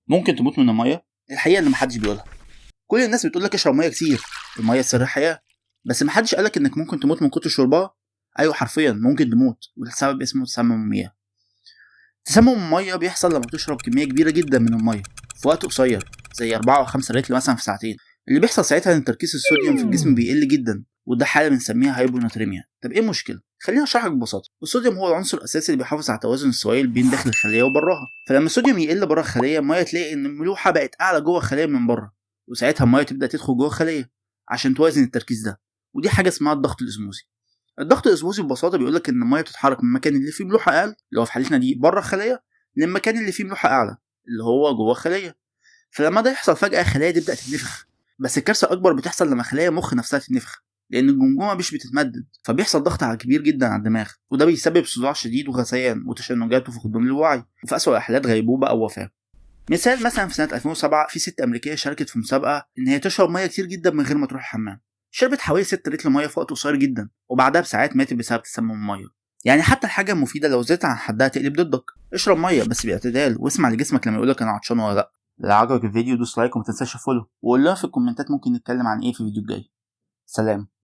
ممكن تموت من المية؟ الحقيقة ان محدش بيقولها. كل الناس بتقولك اشرب مية كتير، المية سر الحياة، بس محدش قالك انك ممكن تموت من كتر شربها. ايوه حرفيا ممكن تموت، والسبب اسمه تسمم المياه. تسمم المية بيحصل لما تشرب كمية كبيرة جدا من المية في وقت قصير، زي 4 أو 5 لتر مثلا في ساعتين. اللي بيحصل ساعتها ان تركيز الصوديوم في الجسم بيقل جدا، وده حاله بنسميها hyponatremia. طب ايه المشكلة؟ خلينا اشرح لك ببساطة. الصوديوم هو العنصر الاساسي اللي بيحافظ على توازن السوائل بين داخل الخلية وبراها. فلما الصوديوم يقل بره الخلية، المية تلاقي ان الملوحه بقت اعلى جوه الخلية من بره، وساعتها المية تبدا تدخل جوه الخلية عشان توازن التركيز ده، ودي حاجة اسمها الضغط الاسموزي. الضغط الاسموزي ببساطة بيقول لك ان المية بتتحرك من المكان اللي فيه ملوحه اقل، اللي هو في حالتنا دي بره الخلية، للمكان اللي فيه ملوحه اعلى، اللي هو جوه الخلية. فلما ده يحصل فجاة الخلية تبدا تتنفخ. بس الكارثة الاكبر بتحصل لما خلايا المخ نفسها تتنفخ، لان الجمجمة مش بتتمدد، فبيحصل ضغط على كبير جدا على الدماغ، وده بيسبب صداع شديد وغثيان وتشنجات وفقدان للوعي، وفي اسوأ الحالات غيبوبة او وفاه. مثال مثلا في سنة 2007 في ست امريكية شاركت في مسابقة ان هي تشرب مية كتير جدا من غير ما تروح الحمام. شربت حوالي 6 لتر مية في وقت قصير جدا، وبعدها بساعات ماتت بسبب تسمم المية. يعني حتى الحاجة المفيدة لو زادت عن حدها تقلب ضدك. اشرب مية بس باعتدال، واسمع لجسمك لما يقولك انا عطشان ولا لا. لو عجبك الفيديو دوس like وما تنساش follow، وقول لنا في الكومنتات ممكن نتكلم عن ايه في الفيديو الجاي. سلام.